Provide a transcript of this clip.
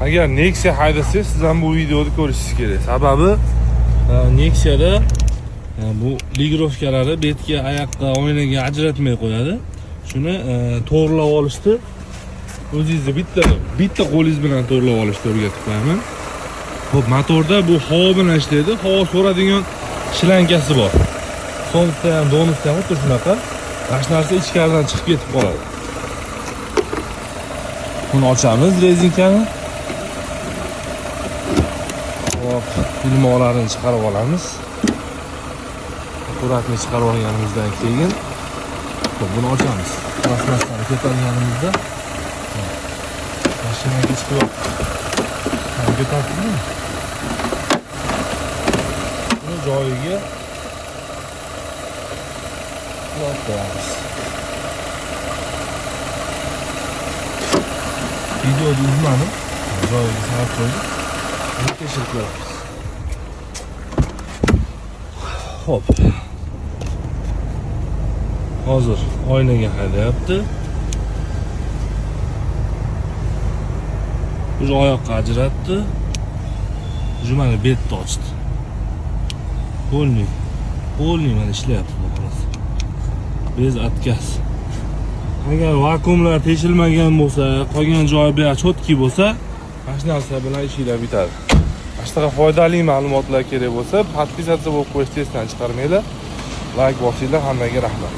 Agar Nexia haydasangiz, siz ham bu videoni ko'rishingiz kerak. Sababi Nexia'da bu регулировка lari betga, oyoqqa, oynaga ajratmay qo'yadi. Shuni to'g'rilab olishni, o'zingizni bitta bitta qo'lingiz bilan to'g'rilab olishni o'rgatib qo'yaman. Xo'p, motorda bu havo bilan ishlaydi. Havo so'radigan shlankasi bor. Sontda ham, Donusda ham xuddi shunaqa. Mana shu narsa ichkaridan chiqib ketib qoladi. Buni ochamiz, rezinkani. Hop, ilmoqlarini chiqarib olamiz. Аккуратно chiqarib olganimizdan keyin, xo'p, buni ochamiz. Plastmassani ko'targanimizda mashinaga chiqib ko'taribmi? Buni joyiga ulab qo'yamiz. Videoni uzmadim. Joyiga solib qo'ydik. Buni tekshirib ko'ramiz. Xo'p. Hozir oynaga haydayapti. Уже oyoqqa ajratdi. Уже mana betni ochdi. Полный. Полный mana ishlayapti, xudo xohlasa. Без отказ. Agar vakuumlar teshilmagan bo'lsa, qolgan joyi bu чётко bo'lsa, mana shu narsa bilan ishinglar bitadi. Mana shunaqa foydali ma'lumotlar kerak bo'lsa, подписаться bo'lib qo'yishni esdan chiqarmanglar. Layk bosinglar, hammaga rahmat.